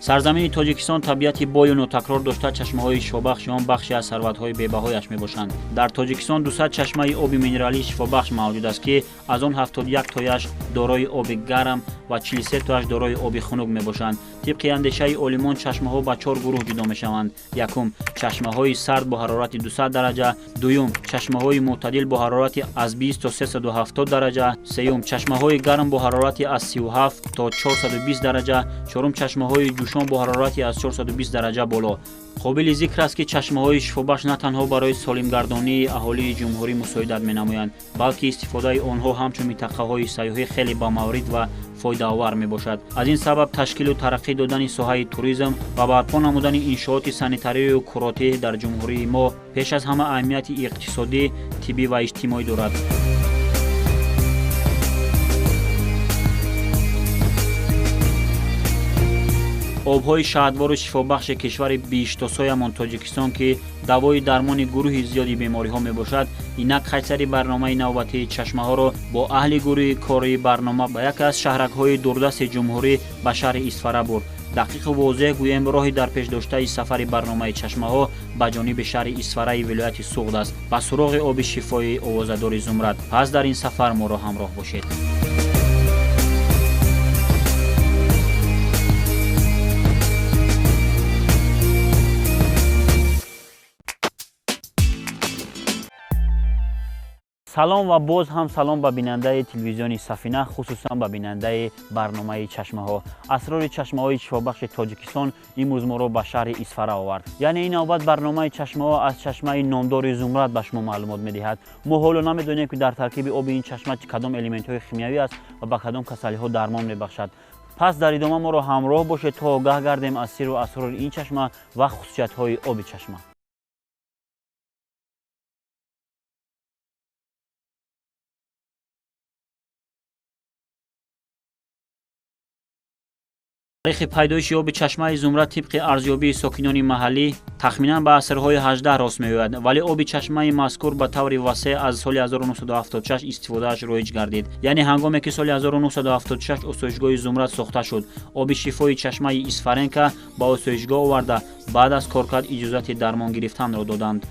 Сарзамини Тоҷикистон табиати бою нотакрор дошта, чашмаҳои шифобахши он бахше аз сарватҳои бебаҳояш мебошанд. Дар Тоҷикистон 200 чашмаи оби минералии шифобахш мавҷуд аст, ки аз он 71 тояш дорои оби гарм ва 43 тояш дорои оби хунук мебошанд. Тибқи андешаи олимон, чашмаҳо ба 4 гурӯҳ ҷудо мешаванд. Якум, чашмаҳои сард бо ҳарорати 200 дараҷа. Дуюм, чашмаҳои мӯътадил бо ҳарорати аз 20 то 370 дараҷа. Сеюм, чашмаҳои гарм бо ҳарорати аз 37 то 420 дараҷа. Чорум, чашмаҳои ҷӯшон бо ҳарорати аз 420 дараҷа боло. Қобили зикр аст, ки чашмаҳои шифобахш на танҳо барои солимгардонии аҳолии ҷумҳурӣ мусоидат менамоянд, балки истифодаи онҳо ҳамчун минтақаҳои сайёҳӣ хеле бамаврид ва фоидаовар мебошад. Аз ин сабаб ташкилу тараққӣ додани соҳаи туризм ва барпо намудани иншооти санитарию курортӣ дар ҷумҳурии мо пеш аз ҳама аҳамияти иқтисодӣ, тиббӣ ва иҷтимоӣ дорад. Обҳои шаҳдвору шифобахши кишвари биҳиштосоямон Тоҷикистон, ки давои дармони гурӯҳи зиёди бемориҳо мебошад, инак қайсари барномаи навбатии чашмаҳоро бо аҳли гурӯҳи кории барнома ба яке аз шаҳракҳои дурдасти ҷумҳурӣ, ба шаҳри Исфара бурд. Дақиқу возеҳ гӯем, роҳи дар пеш доштаи сафари барномаи чашмаҳо ба ҷониби шаҳри Исфараи вилояти Суғд аст, ба суроғи оби шифоии овозадори Зумрад. Пас дар ин сафар моро ҳамроҳ бошед. Салом ва боз ҳам салом ба бинандаи телевизиони Сафина, хусусан ба бинандаи барномаи чашмаҳо. Асрори чашмаҳои шифобахши Тоҷикистон имрӯз моро ба шаҳри Исфара овард. Яъне ин навбат барномаи чашмаҳо аз чашмаи номдори Зумрад ба шумо маълумот медиҳад. Мо ҳоло намедонем, ки дар таркиби оби ин чашма кадом элементҳои химиявӣ аст ва ба кадом касалиҳо дармон мебахшад. Пас дар идома моро ҳамроҳ бошед, то огаҳ гардем аз сирру асрори ин чашма ва хусусиятҳои оби чашма. Тарихи пайдоиши оби чашмаи Зумрад тибқи арзёбии сокинони маҳаллӣ тахминан ба асрҳои 18 рост меояд, вале оби чашмаи мазкур ба таври васеъ аз соли 1976 истифодааш роиҷ гардид. Яъне ҳангоме ки соли 1976 осоишгоҳи Зумрад сохта шуд, оби шифои чашмаи Исфаренка ба осоишгоҳ оварда, баъд аз коркард иҷозати дармон гирифтанро доданд.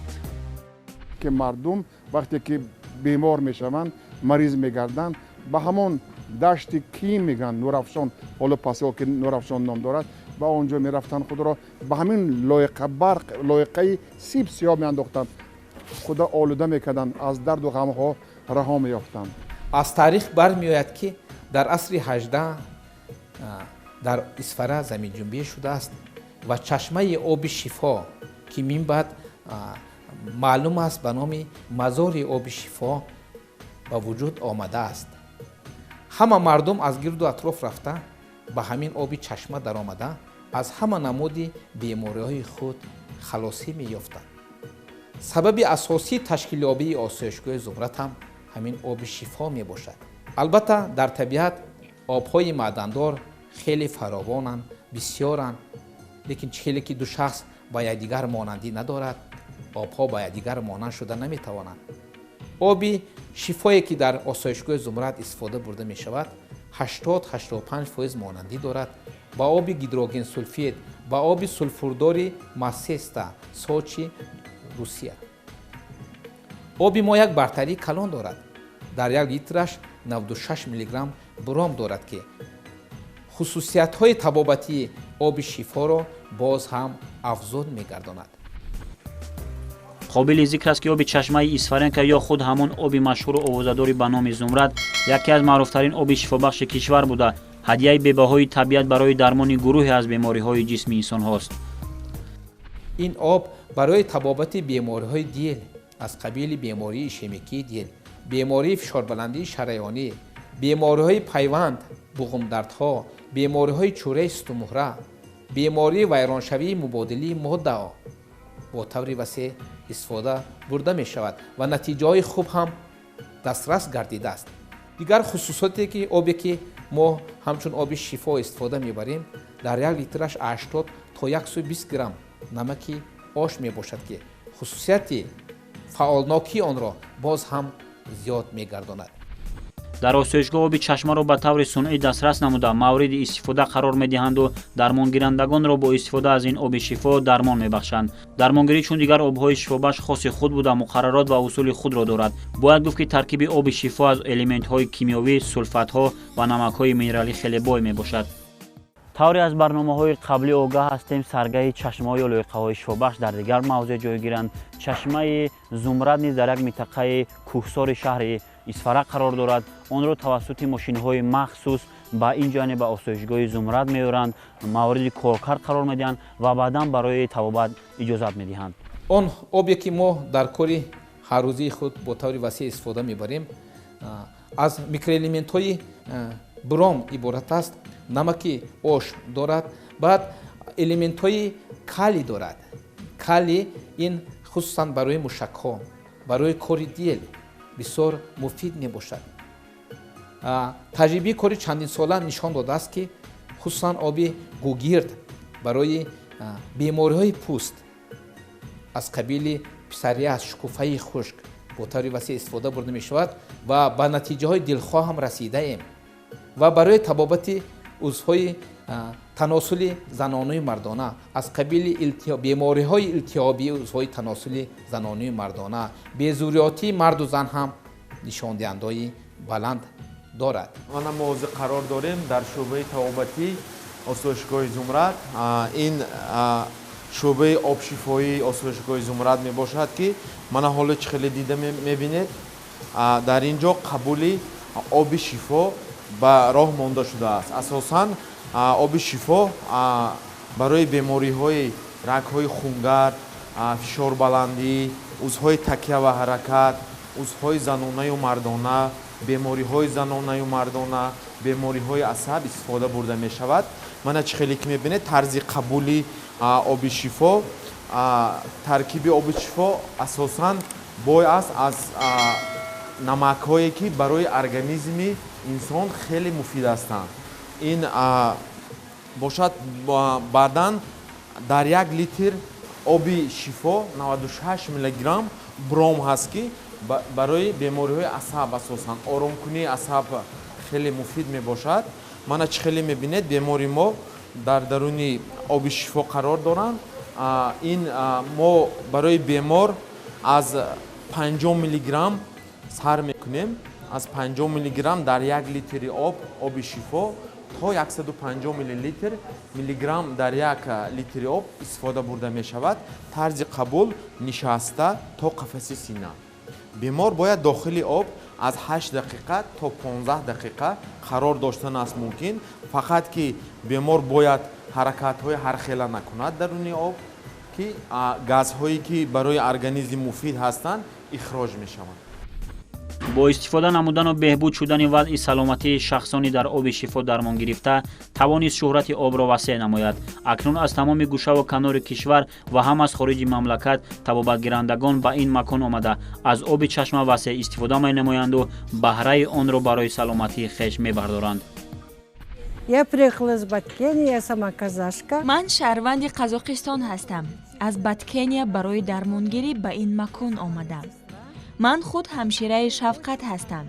Ки мардум вақте ки бемор мешаванд, мариз мегарданд, ба ҳамон дашти ки мегӯянд Нурафшон, ҳоло посёлки Нурафшон ном дорад, ба он ҷо мерафтанд, худро ба ҳамин лоиқа барқ, лоиқаи сиб сиёҳ меандохтанд, худо олуда мекарданд, аз дарду ғамҳо раҳо меёфтанд. Аз таърих бармеояд, ки дар асри 18 дар Исфара заминҷунбӣ шудааст ва чашмаи оби шифо, ки минбаъд маълум аст ба номи мазори оби шифо, ба вуҷуд омадааст. Ҳама мардум аз гирду атроф рафта ба ҳамин оби чашма даромада аз ҳама намуди бемориҳои худ халосӣ меёфтанд. Сабаби асосии ташкилёбии осоишгоҳи Зумрад ҳам ҳамин оби шифо мебошад. Албатта, дар табиат обҳои маъдандор хеле фаровонанд, бисёранд, лекин хеле ки ду шахс ба якдигар монандӣ надорад, обҳо ба якдигар монанд шуда наметавонанд. Оби шифое ки дар осоишгоҳи Зумрад истифода бурда мешавад, 80-85% монандӣ дорад ба оби гидрогенсулфид, ба оби сулфурдори Массеста, Сочи, Русия. Оби мо як бартарии калон дорад. Дар як литраш 96 миллиграмм бром дорад, ки хусусиятҳои табобатии оби шифоро боз ҳам афзун мегардонад. Қобили зикр аст, ки оби чашмаи Исфаренка ё худ ҳамон оби машҳуру овозадори ба номи Зумрад яке аз маъруфтарин оби шифобахши кишвар буда, ҳадияи бебаҳои табиат барои дармони гурӯҳе аз бемориҳои ҷисми инсонҳост. Ин об барои табобати бемориҳои дил аз қабили бемории ишемикии дил, бемории фишорбаландии шараёнӣ, бемориҳои пайванд, буғумдардҳо, бемориҳои чӯраи сутунмуҳра, бемории вайроншавии мубодилии моддаҳо бо таври васеъ истифода бурда мешавад ва натиҷаҳои хуб ҳам дастрас гардидааст. Дигар хусусоте ки обе ки мо ҳамчун оби шифо истифода мебарем, дар як литраш 80 то 120 грамм намаки ош мебошад, ки хусусияти фаъолнокии онро боз ҳам зиёд мегардонад. Дар осоишгоҳ оби чашмаро ба таври сунъӣ дастрас намуда мавриди истифода қарор медиҳанду дармонгирандагонро бо истифода аз ин оби шифо дармон мебахшанд. Дармонгирӣ чун дигар обҳои шифобахш хоси худ буда, муқаррарот ва усули худро дорад. Бояд гуфт, ки таркиби оби шифо аз элементҳои кимиёвӣ, сулфатҳо ва намакҳои минералӣ хеле бой мебошад. Тавре аз барномаҳои қаблӣ огаҳ ҳастем, саргаҳи чашмаҳо ё лоиқаҳои шифобахш дар дигар мавзеъ ҷойгиранд. Чашмаи Зумрад низ дар як минтақаи кӯҳсори шаҳри Исфара қарор дорад. Онро тавассути мошинҳои махсус ба ин ҷо, яъне ба осоишгоҳи Зумрад меоранд, мавриди коркард қарор медиҳанд ва баъдан барои табобат иҷозат медиҳанд. Он обе, ки мо дар кори ҳаррӯзии худ бо таври васеъ истифода мебарем, аз микроэлементҳои бром иборат аст, намаки ош дорад, баъд элементҳои калий дорад. Калий ин хусусан барои мушакҳо, барои кори дил бисёр муфид мебошад. Таҷрибаи кори чандинсола нишон додааст, ки хусусан оби гугирд барои бемориҳои пӯст аз қабили псориаз, шукуфаи хушк бо таври васеъ истифода бурда мешавад ва ба натиҷаҳои дилхоҳ ҳам расидаем. Ва барои табобати узвҳои таносули занонаю мардона аз қабили бемориҳои илтиҳобии узвҳои таносули занонаю мардона, безурётии марду зан ҳам нишондиҳандаҳои баланд дорад. Мана мо ҳозир қарор дорем дар шӯъбаи табобатӣ осоишгоҳи Зумрад. Ин шӯъбаи обшифоии осоишгоҳи Зумрад мебошад, ки мана ҳоло чӣ хеле дида мебинед, дар ин ҷо қабули оби шифо ба роҳ монда шудааст. Асосан оби шифо барои бемориҳои рагҳои хунгар, фишорбаландӣ, узвҳои такя ва ҳаракат, узвҳои занонаю мардона, бемориҳои занонаю мардона, бемориҳои асаб истифода бурда мешавад. Мана чӣ хеле ки мебинед, тарзи қабули оби шифо, таркиби оби шифо асосан бой аст аз намакҳое, ки барои организми инсон хеле муфид ҳастанд. Ин бошад, баъдан дар як литр оби шифо 96 миллиграмм бром ҳаст, ки барои бемориҳои асаб, асосан оромкунии асаб хеле муфид мебошад. Мана чӣ хеле мебинед, бемори мо дар даруни оби шифо қарор доранд. Ин мо барои бемор аз 50 миллиграмм сар мекунем, аз 50 миллиграмм дар як литри об, оби шифо, то 150 миллилитр миллиграмм дар як литри об истифода бурда мешавад. Тарзи қабул: нишаста то қафаси сина. Бемор бояд дохили об аз 8 дақиқа то 15 дақиқа қарор доштан аст мумкин, фақат ки бемор бояд ҳаракатҳои ҳархела накунад даруни об, ки газҳое, ки барои организм муфид ҳастанд, ихроҷ мешаванд. Бо истифода намудану беҳбуд шудани вазъи саломатии шахсони дар оби шифо дармон гирифта тавонист шӯҳрати обро васеъ намояд. Акнун аз тамоми гӯшаву канори кишвар ва ҳам аз хориҷи мамлакат табобатгирандагон ба ин макон омада, аз оби чашма васеъ истифода менамоянду баҳраи онро барои саломатии хеш мебардоранд. Я приехала из Баткени, я сама казашка. Ман шаҳрванди Қазоқистон ҳастам. Аз Баткения барои дармонгирӣ ба ин макон омадам. Ман худ ҳамшираи шафқат ҳастам.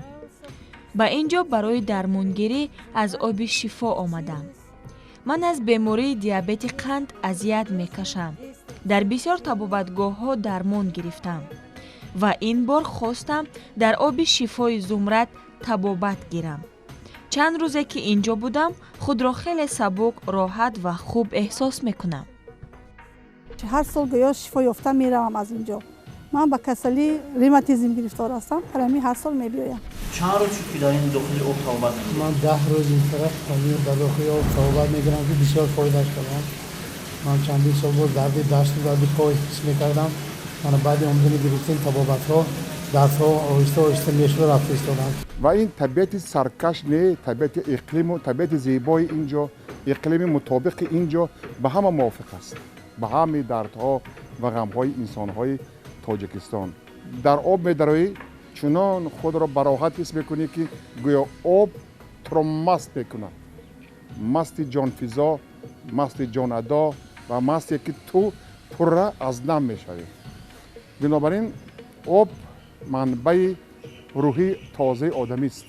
Ба ин ҷо барои дармонгирӣ аз оби шифо омадам. Ман аз бемории диабети қанд азият мекашам. Дар бисёр табобатгоҳҳо дармон гирифтам ва ин бор хостам дар оби шифои Зумрад табобат гирам. Чанд рӯзе ки ин ҷо будам, худро хеле сабук, роҳат ва хуб эҳсос мекунам. Ҳар сол гӯё шифо ёфта меравам аз ин ҷо. Ман ба касалии ревматизм гирифтор ҳастам, барои ҳар сол мебиёям. Чанд рӯз шуд, ки дар ин дохили об табобат мегиред? Ман 10 рӯз ин тараф дар дохили об табобат мегирам, ки бисёр фоидааш кардам. Ман чандин сол боз дарди дасту дарди пой ҳис мекардам. Мана баъди омадани гирифтани табобатҳо дардҳо оҳиста оҳиста мешуда рафта истоданд. Ва ин табиати саркаш не, табиати иқлиму табиати зебои ин ҷо, иқлими мутобиқи ин ҷо ба ҳама мувофиқ аст, ба ҳамаи дардҳо ва ғамҳои инсонҳои Тоҷикистон. Дар об медароӣ, чунон худро бароҳат ҳис мекунӣ, ки гӯё об туро маст мекунад, масти ҷонфизо, масти ҷонадо ва масте, ки ту пурра аз нам мешавӣ. Бинобар ин об манбаи рӯҳии тозаи одамист.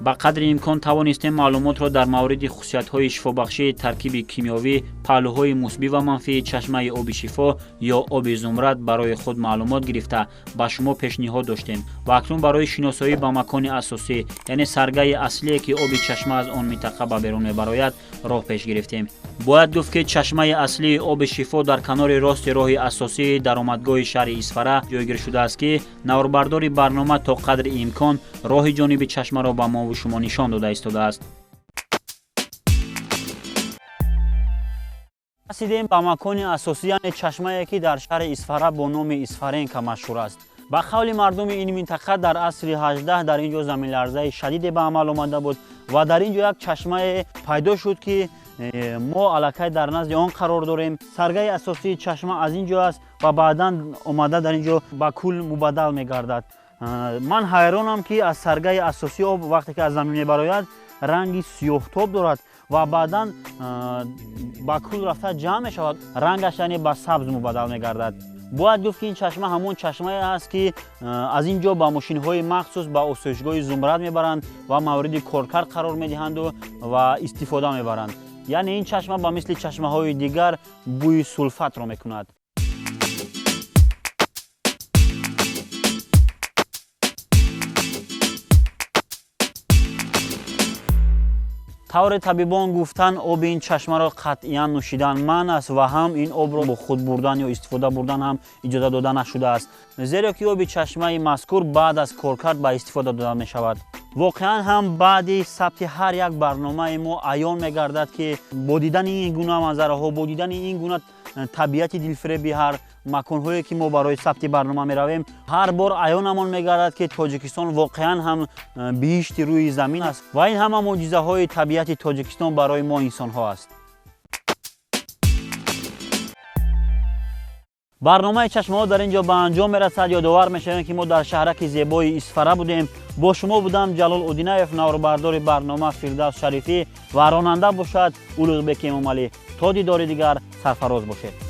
Ба қадри имкон тавонистем маълумотро дар мавриди хусусиятҳои шифобахшии таркиби кимиёвӣ, паҳлӯҳои мусбӣ ва манфии чашмаи оби шифо ё оби зумрад барои худ маълумот гирифта ба шумо пешниҳод доштем ва акнун барои шиносоӣ ба макони асосӣ, яъне саргаи аслие ки оби чашма аз он минтақа ба берун мебарояд, роҳ пеш гирифтем. Бояд гуфт, ки чашмаи аслии оби шифо дар канори рости роҳи асосии даромадгоҳи шаҳри Исфара ҷойгир шудааст, ки наворбардори барнома то қадри имкон роҳи ҷониби чашмаро ба мову шумо нишон дода истодааст. Расидем ба макони асосӣ, яъне чашмае ки дар шаҳри Исфара бо номи Исфаренка машҳур аст. Ба қавли мардуми ин минтақа дар асри 18 дар ин ҷо заминларзаи шадиде ба амал омада буд ва дар ин ҷо як чашмае пайдо шуд, ки мо аллакай дар назди он қарор дорем. Саргаи асосии чашма аз ин ҷо аст ва баъдан омада дар ин ҷо ба кӯл мубаддал мегардад. Ман ҳайронам, ки аз саргаи асосии об вақте ки аз замин мебарояд, ранги сиёҳтоб дорад ва баъдан ба кӯл рафта ҷамъ мешавад, рангаш яъне ба сабз мубаддал мегардад. Бояд гуфт, ки ин чашма ҳамон чашмае аст, ки аз ин ҷо ба мошинҳои махсус ба осоишгоҳи Зумрад мебаранд ва мавриди коркард қарор медиҳанду ва истифода мебаранд. Яъне ин чашма ба мисли чашмаҳои дигар бӯи сулфатро мекунад. Тавре табибон гуфтанд, оби ин чашмаро қатъиян нӯшидан манъ аст ва ҳам ин обро бо худ бурдан ё истифода бурдан ҳам иҷоза дода нашудааст, зеро ки оби чашмаи мазкур баъд аз коркард ба истифода дода мешавад. Воқеан ҳам баъди сабти ҳар як барномаи мо аён мегардад, ки бо дидани ин гуна манзараҳо, бо дидани ин гуна табиати дилфиреби ҳар маконҳое ки мо барои сабти барнома меравем, ҳар бор аёнамон мегардад, ки Тоҷикистон воқеан ҳам биҳишти рӯи замин аст ва ин ҳама мӯъҷизаҳои табиати Тоҷикистон барои мо инсонҳо аст. Барномаи чашмаҳо дар ин ҷо ба анҷом мерасад. Ёдовар мешавем, ки мо дар шаҳраки зебои Исфара будем. Бо шумо будам Ҷалол Удинаев, наворбардори барнома Фирдавс Шарифӣ ва ронанда бошад Улуғбек Эмомалӣ. То дидори дигар сарфароз бошед.